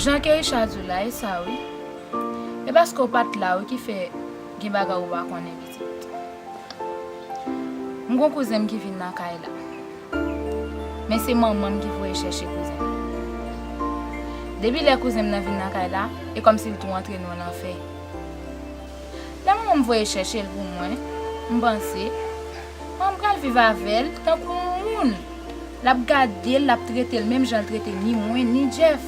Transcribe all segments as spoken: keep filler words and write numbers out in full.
Jan Keisha di w la, e sa wi. E paske w pa t la wi ki fè gen bagay ou pa konnen, pitit. M gon kouzen m ki vin nan kay la. Men se manman m ki voye chèche kouzen m. Depi lè kouzen m nan vin nan kay la, e kòmsi l tou antre nou nan lanfè. Lè manman m voye chèche l pou mwen, m panse, manman m pral viv avè l tankou yon moun. L ap gade l, l ap trete l menm jan l trete ni mwen, ni Jeff.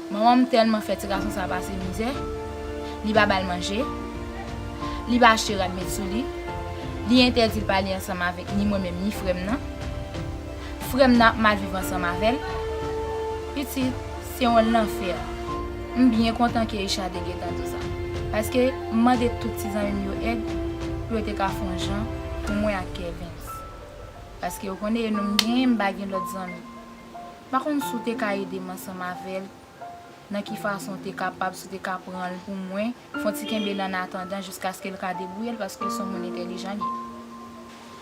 Manman m tèlman fè ti gason sa pase mizè, li pa ba l manje, li pa achte rad met sou li, li entèdi l pale ansanm avèk ni mwen menm ni frè m nan. Frè m nan ap mal viv ansanm avè l. Pitit, se yon lanfè. M byen kontan Keisha te gentan di w sa. Paske m mande tout ti zanmi m yo èd pou yo te ka fè yon jan pou mwen ak Kervens. Paske ou konnen e nou m genyen, m pa gen lòt zanmi. M pa konn si w te ka ede m ansanm avè l, nan ki fason w te kapab, si w te ka pran l pou mwen, fè yon ti kenbe l annatandan jiskaske l ka debouye l, paske l se yon moun entèlijan li ye.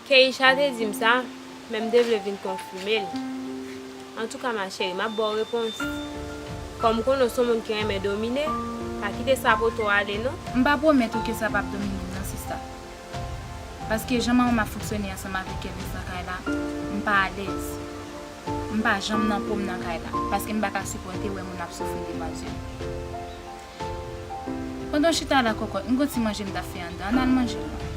Keisha te di m sa, men m te vle vin konfime l. Antouka, ma chérie, m ap ba w repons. Kòm m konnen w se yon moun ki renmen domine, pa kite sa pote w ale, non. M pa pwomèt ou ke sa p ap domine m, non, sista. Paske jan manman m ap fonksyone ansanm avèk Kervens nan kay la, m pa alèz. M pa janm nan po m nan kay la, paske m pa ka sipòte wè moun ap soufri devan zye m. Pandan w chita la, kòkòt, m gon ti manje m t ap fè anndan, ann al manje l non.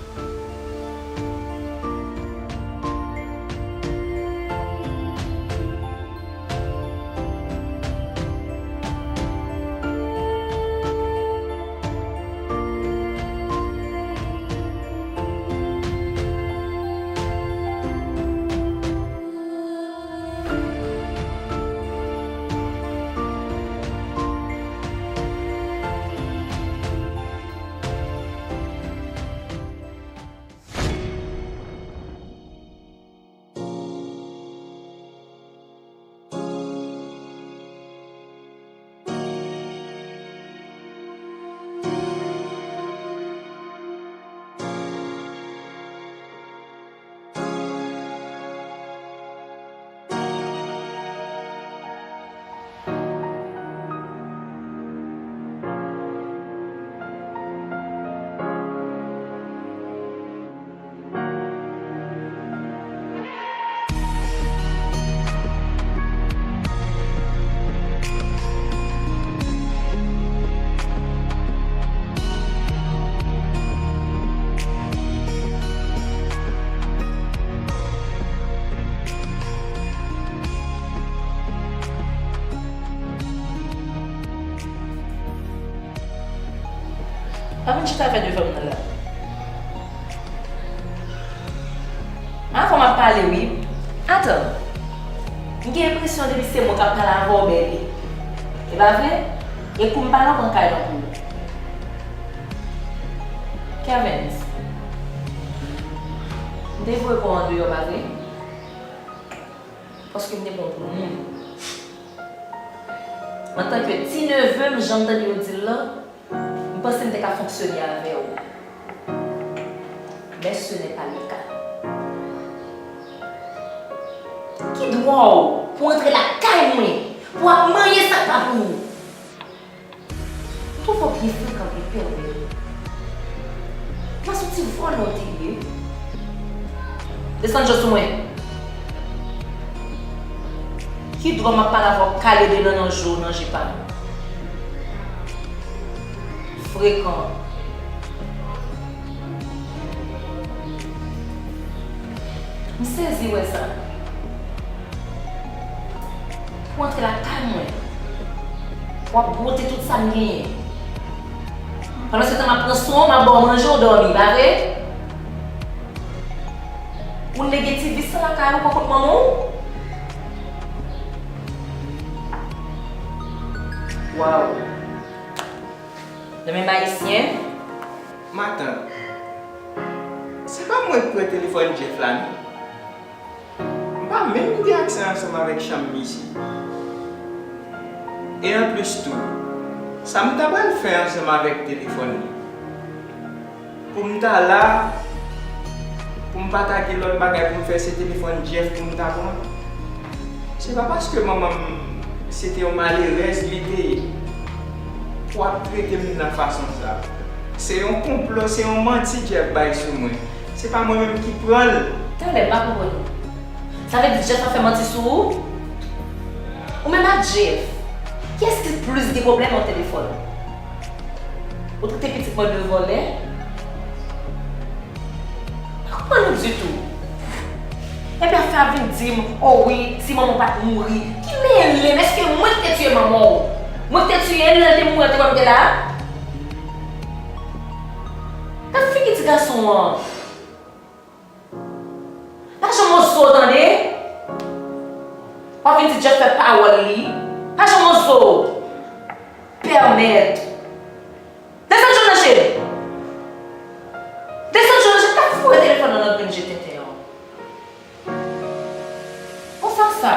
Pa vin chita fè devan m nan la. Avan m ap pale wi. Atann. M gen enpresyon depi se mwen k ap pale avè w bèl. E pa vre? E kou m pale w pran kay lan pou ou. Kervens. M te voye kò w andeyò, pa vre? Paske m te pran w pou moun. Antanke ti neve m, jan m tande yo di l lan, m panse m te ka fonksyone avè w. Men ce n'est pas le cas. Ki dwa w pou antre lakay mwen, pou ap manyen sa k pa pou ou? Twò byen frekan, vye pèwèl. Mas yon ti vòlò w te ye. Desann je w sou mwen. Ki dwa m ap pale avè w kale de nan nan je w nan je pa m? Frekan. M sezi wè sa. Pou antre lakay mwen, w ap bwote tout sa m genyen. Pandan se tan m ap pran swen w, m ap ba w manje, w dòmi, pa vre? Ou negativis sa lakay ou, kòkòt manman w? Waw. Nan menm ayisyen. Matant, se pa mwen k pran telefòn Jeff la non. M pa menm kite aksè ansanm avèk chanm misye. E anplis tou, sa m ta pral fè ansanm avèk telefòn li? Pou m ta la, pou m pa ta gen lòt bagay pou m fè, se telefòn Jeff pou m ta pran? Se pa paske manman m Se te yon malerèz li te ye. Pou w ap trete m nan fason sa. Se yon konplo, se yon manti Jeff bay sou mwen. Se pa mwen menm ki pran l. Talè, m pa konprann ou. Sa vle di Jeff ap fè manti sou ou? Ou menm ak Jeff, kiyès ki plis gen pwoblèm nan telefòn? Ou trete pitit mwen de vòlè? Pa konprann ou ditou. Epi afè ap vin di m, o wi, si manman w pa t mouri. Ki mele m? Èske mwen ki te tiye manman w? Mwen ki te tiye l lè l te mouri an te wè m te la? Gad figi ti gason an. Pa janm oze w tande. W ap vin di Jeff fè pawòl li. Pa janm oze w. Pèmèt. Desann jònanje! Desann jònanje, t ap foure telefòn nan nan grenn je tenten an. Bon, sa sa.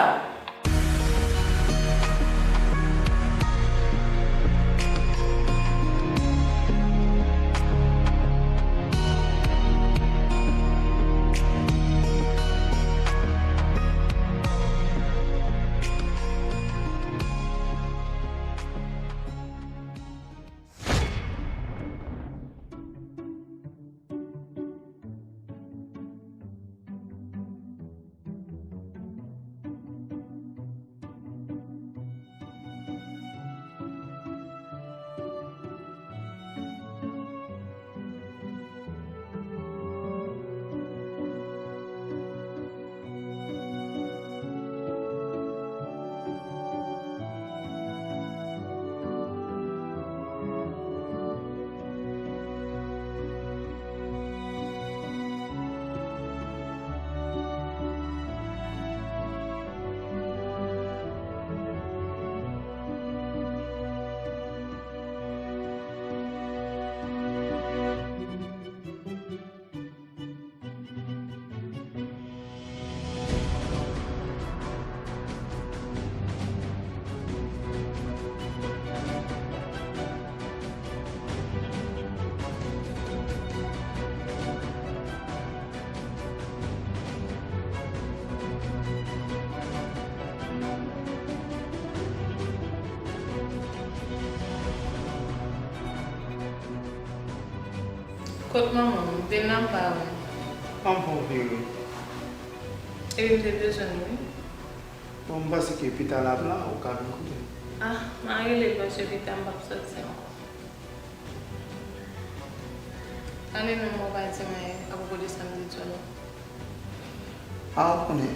Kot manman m? M vin la m pa wè l. An bon vire. Epi m te bezwen l wi. Bon, m panse ke pita l ap la, ou ka vin kote m. Ah, m a rele l paske pita m p ap soti ankò. Ann li menm ou pa di mwen apwopo de sa m te di w la. A, ou konnen,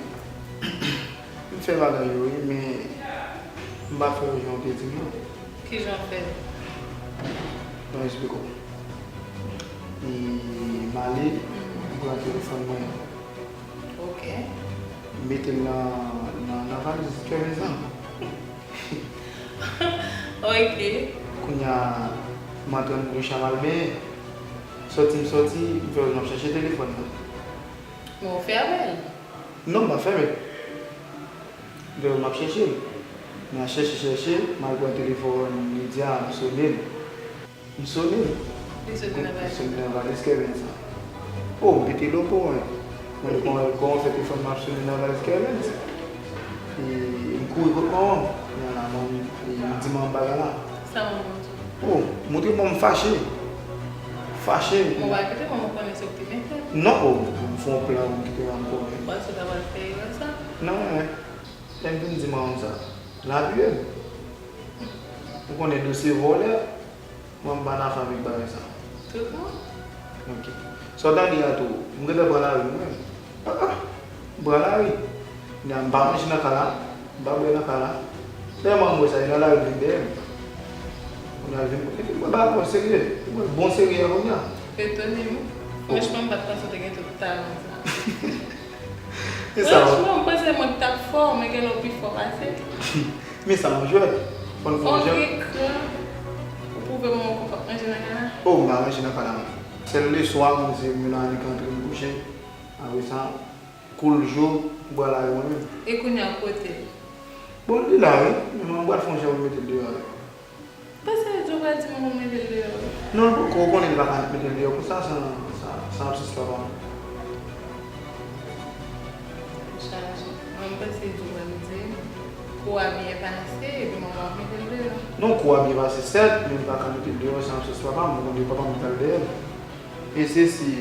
m fè bagay yo wi, men m pa fè yo jan w te di m nan. Kijan w fè l? Ban m esplike w. E, m ale, m pran telefòn mwen an. Ok. M mete l nan, nan, nan valiz Kerens lan. Ok. Kounye a, m antre anndan chanm al benyen. Sòti m sòti, m fè wè m ap chèche telefòn nan. Men w fèmen l? Non, m pa fèmen l. M fè wè m ap chèche l. M al chèche, chèche, m al pran telefòn Lydia, m sone l. M sone l. Li soti nan valiz. Li soti nan valiz Kerens lan. O, m pete lopo, mwen. Mwen, kòman, kòman fè telefòn m ap sone nan valiz Kerens? E m kouri kot manman m. Kounye a la, manman m, e m di manman m bagay la. Sa manman w di w? O, montre manman m fache. Fache. Ou pa kite manman w konnen se ou ki te mete l? Non, o, m fè yon plan, m kite manman m konnen. Ou panse w ta pral fè erè sa? Non, men, lè m vin di manman m sa, l apiye m. Ou konnen dosye vòlè, mwen m pa nan afè avèk bagay sa. Tout moun? Ok. Sa w tande a tou, m gentan pran lari mwen. Ah, ah, m pran lari. Kounye a m pa manje nan kay la, m pa bwè nan kay la. Tèlman m wè sa, li nan lari vin dèyè m. Kounye a l vin, epi mwen ba bon serye, mwen bon serye a kounye a. Etone m wi. Franchman, m pa t panse w te gen tout talan sa. E sa w. Franchman, m panse mwen k t ap fò, men gen lè w pi fò pase. Men sa yon jwèt. Fò n fè yon jwèt. Fò w gen kran. Ou pwouve mwen w konn manje nan kay la? O, m pa manje nan kay la mwen. Sèl leswa, mwen se menm annik antre m kouche. Apre sa, kou l jou, m pral ale mwen menm. E kounye a kote l? Bon, li la wi, men mwen pral fè yon jan pou m mete l deyò wi. Pase Djo pral di manman w mete l deyò wi. Non, l poko, ou konnen li pa ka mete l deyò konsa san, san, san absans papa m. Chaje. Mwen m panse Djo pral di. Kou a byen pase, epi manman ap mete l deyò. Non, kou a byen pase sèt, men m pa ka mete l deyò, se absans papa m, ou konnen papa m t al dèyè l. E se si,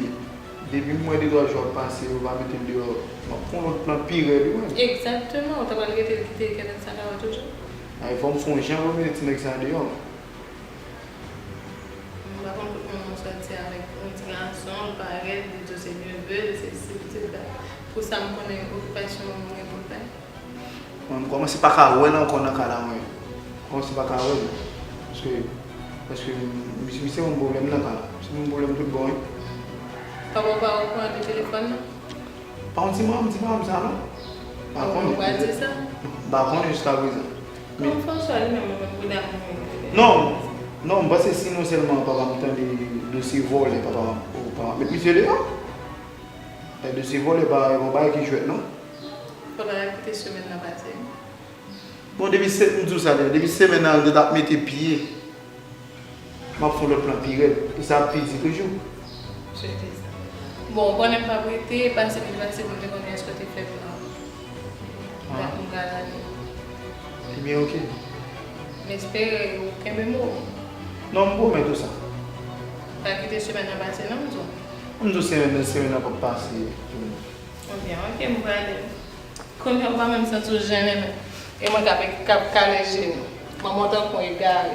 depi m wè de twa jou ap pase, yo pa mete l deyò, m ap fè yon lòt plan pi rèd wi menm. Egzakteman, ou ta pral rete l kite l kenbe sa la toujou? Ay, fò m fè yon jan pou mete ti nèg sa deyò. M pa konn kot manman w sòti avèk yon ti gason, l parèt, li di w se nevè l, se si l, se sa. Pou sa m konnen okipasyon manman w gen pou l fè. Mwen, m kòmanse pa ka wè l ankò nan ka la, mwen. M kòmanse pa ka wè l. Paske, paske misye, misye yon pwoblèm nan ka la. Misye yon pwoblèm tout bon, wi. Papa w pa okouran de telefòn nan? Pa yon ti manm, ti manm sa, non? Pa Ou konnen. pa di sa? M pa konnen jiska prezan. Kòm François li menm, mwen menm pou damou. Non, non, m panse si non sèlman papa m tande dosye vòlè, papa m, papa m ap met misye deyò. E dosye vòlè pa yon bagay ki jwèt, non. Fòk la kite semèn nan pase. Bon, depi se, m di w sa, depi semèn nan, yo t ap mete pye. M ap fè yon lòt plan pi rèd. E sa ap pi di toujou. Swete sa. Bon, ou konnen m pa prete, pase m pase pou m te konnen èske w te fè plan. Ah. M pral ale. Ebyen, oke. M espere ou kenbe mo w. Non, m pwomèt ou sa. Pa kite semèn nan pase non, m di w. M di w semèn nan, semèn nan p ap pase. Ebyen, oke, m prale. Kounye a ou pa menm santi w jennen menm. E mwen k ap, k ap kale je nou. Manman w tankou yon egare.